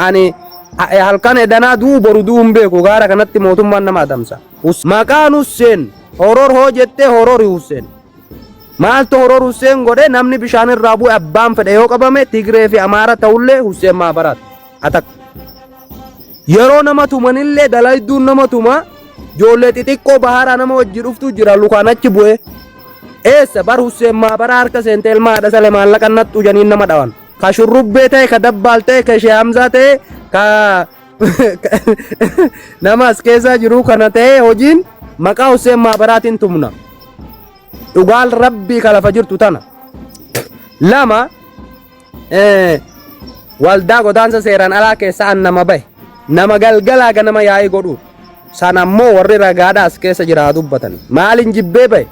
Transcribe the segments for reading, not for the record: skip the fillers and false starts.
Ani halkan edanaa du'u boru du'u hin beeku gaara kanatti mootummaan nama adamsa. Maqaan Husseen horor hoo jettee horori Husseen. Maaltu horor Husseen godhe namni bishaan irraa bu'e abbaan fedhe yoo qabame Tigree fi Amaara ta'ullee Husseen maabaraati. Atak. Yeroo nama tumanillee dalayduun nama tuma ijoollee xixiqqoo baharaa nama wajji dhuftu jira lukaan achi bu'e. Eessa bar Husseen maabaraa harka seente ilma haadha sale maallaqa natxu janiin nama dhawan. Ka shurrubbee ta'e ka dabbaal ta'e ka ishee Hamzaa ta'e ka nama as keessaa jiru kana ta'e hojiin maqaa Husseen maabaraatiin tumna. Dhugaan rabbii ka lafa jirtu tana. Lama waldaa godaansa seeraan alaa keessa an nama bahe nama galgalaa ganama yaa'ii godhuudha. Sana ammoo warri ragaadha as keessa jira haa dubbatan. Maalin jibbee bahe?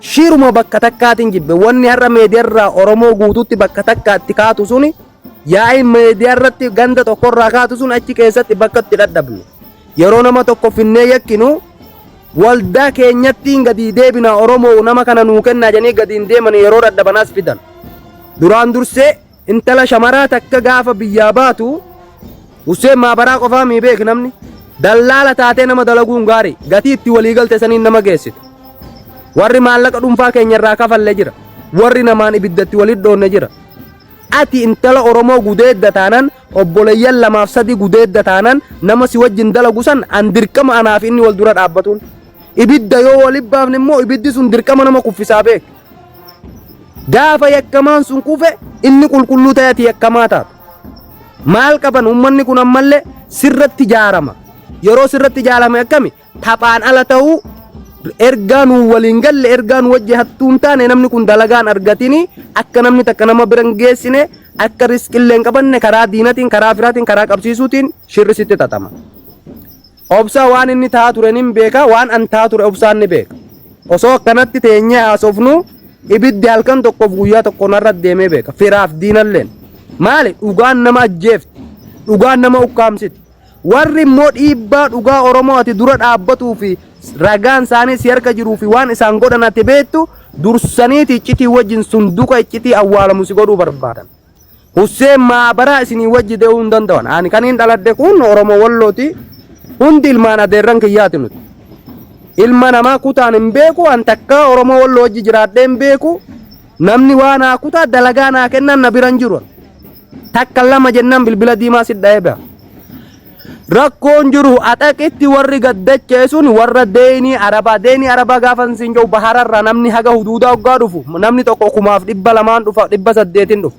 Shiruma bakka takkaatiin jibbe. Wanni har'a meediyaarraa Oromoo guutuutti bakka takkaatti kaatu suni yaa'iin meediyaarratti ganda tokkorraa kaatu sun achi keessatti bakka itti dhadhabne. Yeroo nama tokko finnee yakkinu waldaa keenyattiin gadi deebina Oromoo nama kana nuu kennaa jedhanii gadi hin deeman yeroo dhadhaban as fidan. Duraan dursee Intala shamaraa takka gaafa biyyaa baatu Husseen maabaraa qofaa mii beek namni. Dallaala taatee nama dalaguun gaarii. Gatii itti walii galte saniin nama geessita. Warri maallaqa dhuunfaa keenya irraa kafalle jira. Warri namaan ibiddatti walit dhoonne jira. Ati intala Oromoo gudeedda taanan obboleeyyan lamaaf sadi gudeedda taanan nama si wajjin dalagu san an dirqama anaaf inni wal dura dhaabbatuun. Ibidda yoo wali baafne immoo ibiddi sun dirqama nama kuffisaa beek. Gaafa yakkamaan sun kufe inni qulqulluu ta'e ati yakkamaa taata. Maal qaban uummanni kun ammallee sirratti ijaarama. Yeroo sirratti ijaarame akkami taphaan ala ta'uu ergaa nuu waliin galle ergaa nu wajji hattuu hin taane namni kun dalagaan argatini akka namni takka nama bira hin geessine akka riskillee hin qabanne karaa diinatiin karaa firaatiin karaa qabsiisuutiin shirri sitti xaxama. Obsaa waan inni tahaa ture nin beeka, waan an tahaa ture obsaan ni beeka. Osoo akkanatti teenyee haasofnuu ibiddi halkan tokkoof guyyaa tokko narra deemee beeka. Firaaf diinalleen. Maali? Dhugaan nama ajjeefti. Dhugaan nama ukkaamsiti. Warri immoo dhiibbaa dhugaa Oromoo ati dura dhaabbatuu fi ragaan isaanii si harka jiruu fi waan isaan godhan ati beektu dursaniiti iccitii wajjin sunduqa iccitii awwaalamu si godhuu barbaadan. Husseen maabaraa isinii wajji de'uu hin danda'an. Ani kaniin dhaladhe kun Oromoo Wallooti. Hundi ilmaan adeerran kiyyaati nuti. Ilma namaa kutaan hin beeku, an takka Oromoo Walloo wajji jiraadhee hin beeku. Namni waa naa kutaa dalagaa naa kennan na bira hin jiru. Takka lama jennaan bilbila diimaa si dha'ee ba'a. Rakkoon jiru axaqitti warri gaddachee sun warra deenii arabaa deenii arabaa gaafa siin jedhu bahararraa namni haga huduudaa hoggaa dhufu namni tokko 2,200 dhufa 800n dhufa.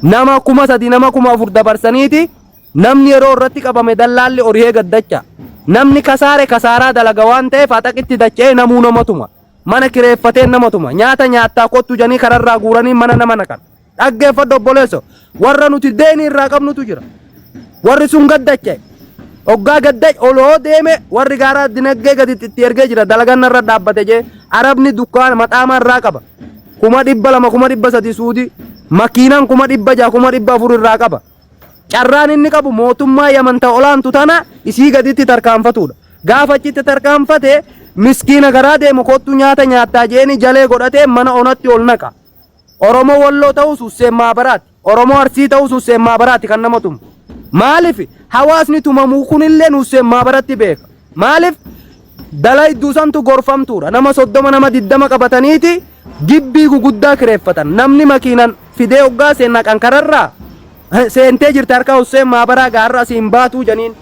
Nama 3,000 nama 4,000 dabarsaniiti namni yeroo irratti qabame dallaalli orihee gaddacha. Namni kasaare kasaaraa dalaga waan ta'eef axaqitti dacha'ee namuu nama tuma. Mana kireeffatee nama tuma. Nyaata nyaattaa kottu jedhanii kararraa guuranii mana nama naqan. Dhaggeeffadhu obboleesso. Warra nuti deenii irraa qabnutu jira. Warri sun gaddacha'e. Hoggaa gadda oloo deeme warri gaaraa dinaggee gadi itti ergee jira dalagaan narra dhaabbate jee arabni dukkaana maxaamaa irraa qaba. 200,000 300,000 suudii makiinaan 600,000 400,000 irraa qaba. Carraan inni qabu mootummaa Yaman ta olaantu tana isii gaditti tarkaanfatuudha. Gaafa achitti tarkaanfate miskiina garaa deemu kottu nyaata nyaattaa jeeni jalee godhatee mana onatti ol naqa. Oromoo Walloo ta'us Husseen Maabaraati. Oromoo Arsii ta'us Husseen Maabaraati kan nama tumu. Maaliif hawaasni tumamuu kunillee Husseen Maabaratti beeka. Maaliif dalayduu santu gorfamtuudha. Nama 30 nama 20 qabataniiti gibbii guguddaa kireeffatan. Namni makiinan fidee hoggaa seen naqan kararraa seentee jirti harka Husseen Maabaraa gaarra asiin baatuu janiin.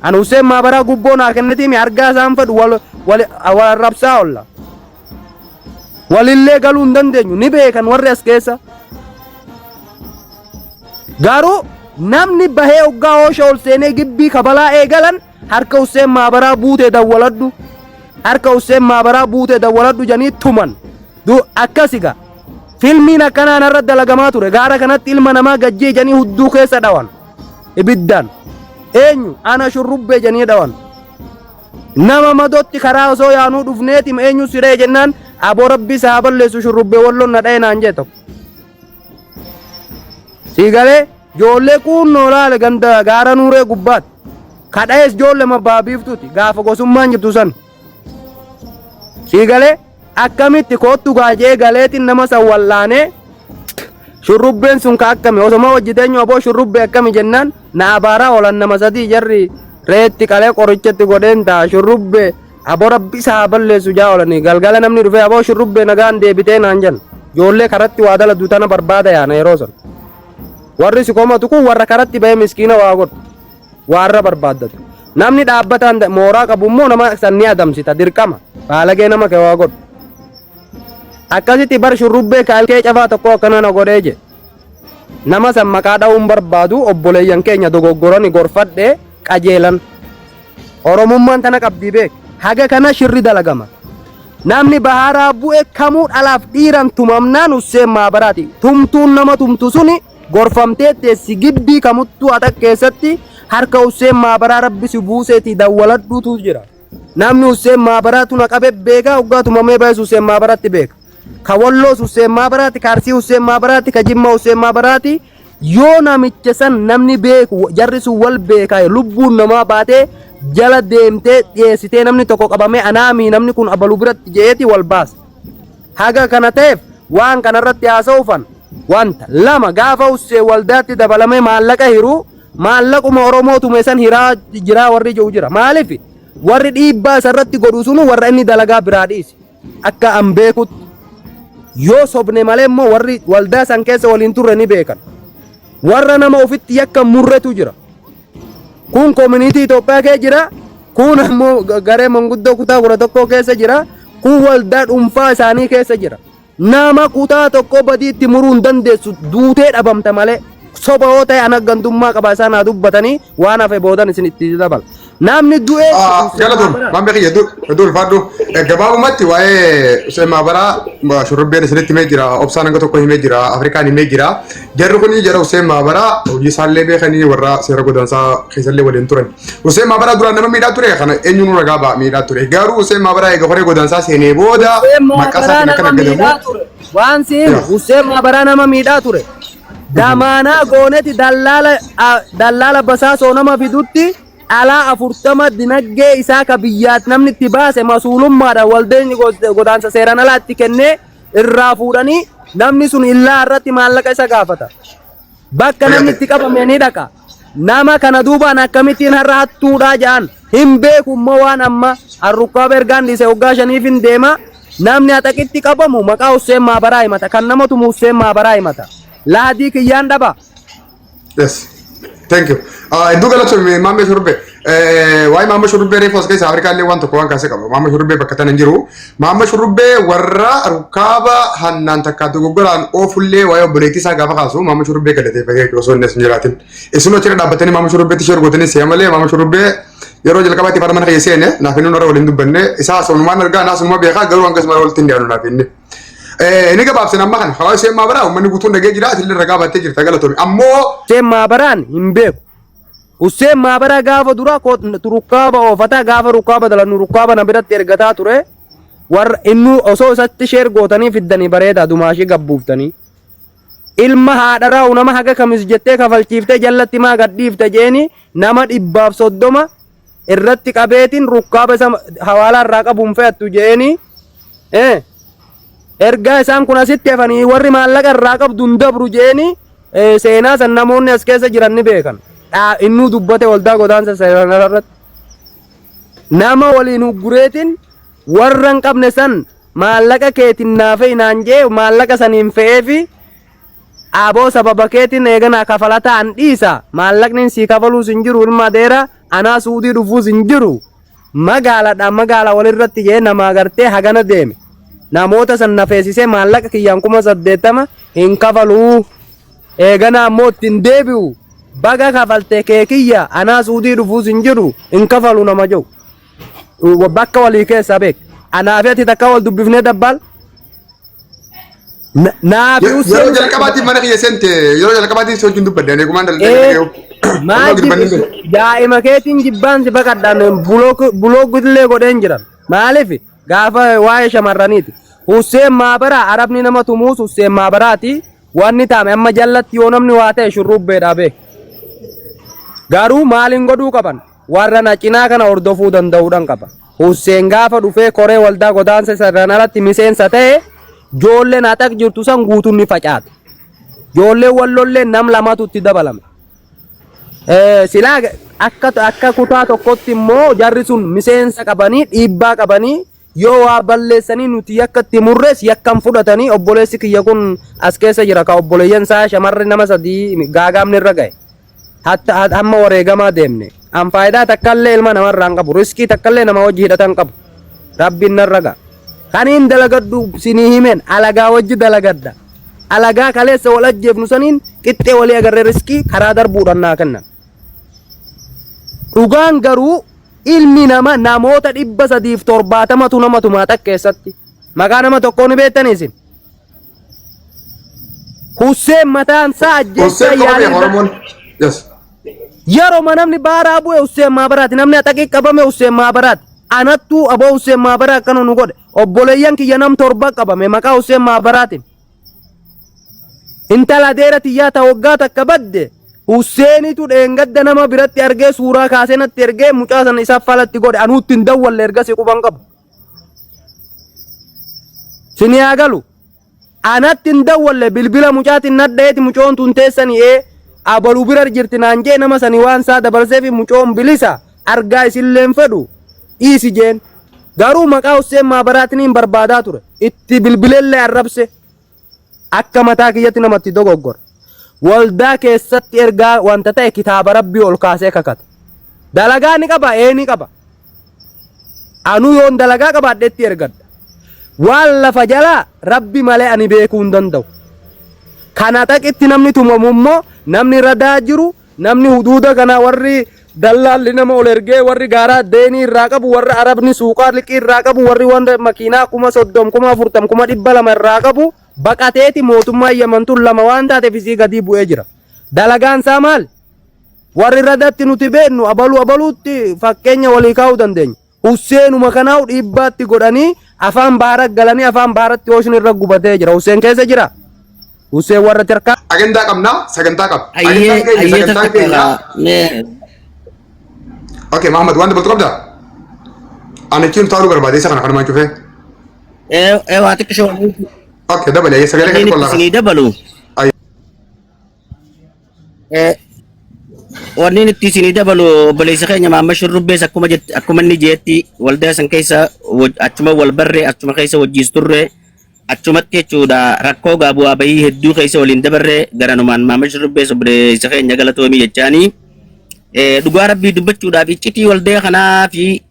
An Husseen Maabaraa gubboo naa kennitiimi argaa isaan fedhu wal wal wal arrabsaa olla. Walillee galuu hin dandeenyu ni beekan warri as keessa. Garuu namni bahee hoggaa hoosha ol seenee gibbii kabalaa eegalan harka Husseen Maabaraa buutee dawwaladhu. Harka Husseen Maabaraa buutee dawwaladhu jedhanii tuman. Du akkasi gaa. Filmiin akkanaa narra dalagamaa ture. Gaara kanatti ilma namaa gajjee jedhanii hudduu keessa dhawan. Ibiddaan. Eenyu? Ana shurrubbee jedhanii dhawan. Nama madotti karaa osoo yaanuu dhufneetim eenyu si dha'e jennaan aboo rabbi isaa haa balleessu shurrubbee walloon na dha'e naan jee tokko. Sii galee ijoollee kuunnoo laale ganda gaara nuuree gubbaatti. Ka dha'es ijoollee mabbaa biiftuuti gaafa gosummaan jirtu san. Sii galee akkamitti koottu gaajee galeetiin nama san wallaanee Shurrubbeen sun ka akkami osoma hojii teenyu aboo shurrubbee akkami jennaan na abaaraa oolan nama sadii jarri reetti qalee qorichatti godheen ta'a shurrubbee aboo rabbi isaa haa balleessu jaa oolanii galgala namni dhufee aboo shurrubbee nagaan deebitee naan jenna. Ijoollee karatti waa daladu tana barbaada yaana yeroo san. Warri si komatu kun warra karatti bahee miskiina waa godhu. Waarra barbaaddatu. Namni dhaabbataan mooraa qabu immoo nama san ni adamsita dirqama. Baalagee nama kee waa godhu. Akkasitti bar shurrubbee kaalkee cafaa tokko akkana na godhee je. Nama san maqaa dha'uun barbaadu obboleeyyan keenya dogoggorani gorfadhe qajeelan. Oromummaan tana qabdii beek. Haga kana shirri dalagama. Namni baharaa bu'e kamuu dhalaaf dhiiran tumamnaan Husseen Maabaraati. Tumtuun nama tumtu suni gorfamtee teessi gibbii kamuttuu atak keessatti harka Husseen Maabaraa rabbi si buuseetii dawwaladhuutu jira. Namni Husseen Maabaraatu na qabe beeka hoggaa tumamee bahes Husseen Maabaraatti beeka. Ka Walloos Husseen Maabaraati, ka Arsii Husseen Maabaraati, ka Jimmaa Husseen Maabaraati. Yoo namicha san namni beeku jarri sun wal beekaa lubbuun namaa baatee jala deemtee dhiyeessitee namni tokko qabamee anaamii namni kun abalu biratti je'eeti wal baasa. Haga kana ta'eef waan kanarratti haasa'uufan wanta lama gaafa Husseen waldaatti dabalamee maallaqa hiru maallaquma Oromoo tume san hiraa jiraa warri jiru jira. Maaliif warri dhiibbaa isarratti godhu sunu warra inni dalagaa biraa dhiise. Akka an beekutti yoo sobne malee immoo warri waldaa san keessa waliin turre ni beekan. Warra nama ofitti yakka murretu jira. Kun koominiitii Itoophiyaa kee jira. Kun ammoo garee manguddoo kutaa 11 keessa jira. Kun waldaa dhuunfaa isaanii keessa jira. Nama kutaa tokko badii itti muruu hin dandeessu duutee dhabamta malee. Soba yoo ta'e ana gandummaa qaba isaan haa dubbatanii waan hafe boodan isin itti dabala. Namni du'ee Galatoom, maamilli kiyya hedduu ulfaadhu. Gabaabumatti waa'ee Hussein Maabaraa shurrubbeen isinitti himee jira, obsaan hanga tokko himee jira, Afrikaan himee jira. Jarri kun jara Hussein Maabaraa hojii isaallee beekanii warra seera godaansaa keessallee waliin turan. Hussein Maabaraa duraan nama miidhaa ture kana eenyuun ragaa ba'a miidhaa ture. Garuu Hussein Maabaraa eega horee godaansaa seenee booda Hussein maqaa Maabaraa isaatiin akka nama naggadamu. miidhaa ture. Waan si himu Hussein Maabaraa nama miidhaa ture. Damaanaa gooneti dallaala dallaala basaasoo nama fidutti dhalaa 40 dinaggee isaa ka biyyaat namni itti baase masuulummaadhaan waldeenyi godaansa seeraan alaa itti kennee irraa fuudhanii namni sun illaa irratti maallaqa isa gaafata. Bakka namni itti qabame ni dhaqa. Nama kana duubaan akkamittiin har'a hattuudhaa ja'an hin beeku immoo waan amma arrukkaaba ergaan dhiise waggaa shaniif hin deema. Namni haxaqitti qabamu maqaa Husseen Maabaraa himata. Kan nama tumu Husseen Maabaraa himata. Laadii kiyyaan dhaba. Yes. Thank you. Hedduu galatoomi Maammee Shurrubbee. Waa'ee Maammee Shurrubbee reefu as keessa Afrikaa illee waan tokko waan kaasee qaba. Maammee Shurrubbee bakka tana hin jiru. Maammee Shurrubbee warra rukkaaba hannaan takkaa dogoggoraan oofullee waa'ee obboleettii isaa gaafa kaasu Maammee Shurrubbee galateeffatee jechuudha osoo inni as hin jiraatin. Isin achirra dhaabbatanii Maammee Shurrubbeetti share gootanii si'a malee Maammee Shurrubbee yeroo jalqabaatti fara mana keessa seene naaf inni warra waliin dubbanne isaa asumaan argaa naas immoo beekaa garuu hangas mara walitti hin dhiyaannu naaf inni. Inni gabaabsan amma kana hawaasa isheen maabaraa uummanni guutuun dhagee jira atillee ragaa baattee jirta galatoomi. Ammoo Husseen Maabaraan hin beeku. Husseen Maabaraa gaafa dura rukkaaba oofataa gaafa rukkaaba dalannu rukkaaba na biratti ergataa ture. Warra inni osoo isatti sheer gootanii fiddanii bareedaa dumaashii gabbuuftanii. Ilma haadha raa'u nama haga kamis jettee kafalchiiftee jallatti maa gadhiifte jeeni nama 130 irratti qabeetiin rukkaaba isa hawaalaa irraa qabuun fe'attu jeeni ergaa isaan kun asitti hafanii warri maallaqa irraa qabdu hin dabru jeeni seenaa san namoonni as keessa jiran ni beekan. Innuu dubbate waldaa godaansa seeraan irratti. Nama waliin huggureetiin warra hin qabne san maallaqa keetiin naa fe'i naan jee maallaqa saniin fe'eefi aboo sababa keetiin eeganaa kafalataa an dhiisa maallaqni sii kafaluus hin jiru ilma adeera anaa suudii dhufuus hin jiru magaaladha magaala walirratti jee nama agartee hagana deeme namoota san na feesisee maallaqa kiyyaan 80,000 hin kafaluu eeganaa ammoo ittiin deebi'u baga kafalte kee kiyya anaa suudii dhufuus hin jiru hin kafalu nama jedhu bakka walii keessaa beek anaa fi ati takka wal dubbifnee dabbaal Naa fi Yeroo Husseen jalqabaatiif mana kiyya seente yeroo jalqabaatiif si wajjin dubbadde ani eegumaan dalagee dhaga'u. Maa daa'ima keetiin jibbaan si baqadhaan buloog illee godheen jiran. Maaliif gaafa waa'ee shamarraniiti. Husseen Maabaraa arabni nama tumuus Husseen Maabaraati. Wanni taame amma jallatti yoo namni waa ta'e shurrubbeedhaa beek. Garuu maaliin godhuu qaban? Warra na cinaa kana hordofuu danda'uudhaan qaba. Husseen gaafa dhufee koree waldaa godaansa seeraan alatti miseensa ta'e joolleen haxaq jirtu san guutuun ni facaate. Ijoolleen wallollee nam lamatu itti dabalame. Silaa akka kutaa tokkotti immoo jarri sun miseensa qabanii dhiibbaa qabanii yoo waa balleessanii nuti yakka itti murrees yakkan fudhatanii obboleessi kiyya kun as keessa jira ka obboleeyyan isaa shamarri nama sadii gaagaamni irra gahe. Hatta hamma wareegamaa deemne. An faayidaa takkallee ilma namarraa hin qabu. Riskii takkallee nama wajji hidhata hin qabu. Rabbiin narra ga'a. Kaniin dalagadhu sinii himeen alagaa wajji dalagadha. Alagaa kaleessa wal ajjeefnu saniin qixxee walii agarree riskii karaa darbuudhaan naa kennan. Dhugaan garuu ilmi nama namoota 370tu nama tumaa xaq keessatti. Maqaa nama tokkoo ni beektanii isin? Husseen mataan isaa ajjeechaa Husseen qofa yaalii beeka Oromoon. Yes. Yeroo namni baaraa bu'e Husseen Maabaraati. Namni axaqii qabame Husseen Maabaraati. Anattuu aboo Husseen Maabaraa akkana nu godhe. Obboleeyyan kiyya nam torba qabame maqaa Husseen Maabaraatiin. Intala adeera tiyyaa ta waggaa takka badde Husseenitu dheengadda nama biratti argee suuraa kaasee natti ergee mucaa sana isaaf falatti godhe anuutti hin dawwalle ergasii quban qabu. Sini haa galu. Anatti hin dawwalle bilbila mucaatiin nadheeti mucoon tun teessanii ee abalu bira jirti naan jee nama sani waan isaa dabarsee fi mucoon bilisa argaa isilleen fedhu dhiisi jeen. Garuu maqaa Husseen Maabaraatiniin barbaadaa ture. Itti bilbilellee arrabse. Akka mataa kiyyatti namatti dogoggore. Waldaa keessatti ergaa wanta ta'e kitaaba rabbii ol kaasee kakate. Dalagaa ni qaba ee ni qaba. Anuu yoon dalagaa qabaadhetti ergadha. Waan lafa jalaa rabbi malee ani beekuu hin danda'u. Kana xaqitti namni tumamu immoo namni radaa jiru namni huduuda kana warri dallaalli nama ol ergee warri gaaraa deenii irraa qabu warri arabni suuqaa liqii irraa qabu warri wanta makiinaa 30,000 40,000 200,000 irraa qabu baqateeti mootummaa Yaman tun lama waan taateef isii gadii bu'ee jira. Dalagaan isaa maal? Warri radatti nuti beeknu abaluu abaluutti fakkeenya walii kaa'uu dandeenya. Husseenuma kanaa'u dhiibbaatti godhanii afaan baara galanii afaan baaratti ooshin irra gubatee jira. Husseen keessa jira. Husseen warra tirkaa. Agendaa qabna, sagantaa qabna. Ayyee Agendaan keenya, ayyee sagantaan takka keenya. mee Okay, Muhammad waan dabaltu qabdaa? Ani achiin utaaluu barbaade isa kana kanumaan cufee. ee ee waa xiqqishoo Okay, dabali ayyee sagalee wanni kan itti qollaa isinii dabalu. Wanni itti isinii dabalu obboleessa keenya Maamma Shurrubbees akkuma jette akkuma inni jeetti waldaa san keessa achuma wal barree achuma keessa wajjiis turre achumatti jechuudha rakkoo gaa bu'aa bahii hedduu keessa waliin dabarre garanumaan Maamma Shurrubbees obboleessa keenya galatoomii jechaanii dhugaa rabbii dubbachuudhaaf iccitii waldaa kanaa fi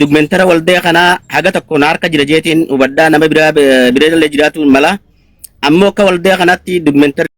dugmentara waldaa kanaa haga tokko na harka jira jeetiin hubadhaa nama biraa biraa illee jiraatuun mala ammoo akka waldaa kanaatti dugmentara.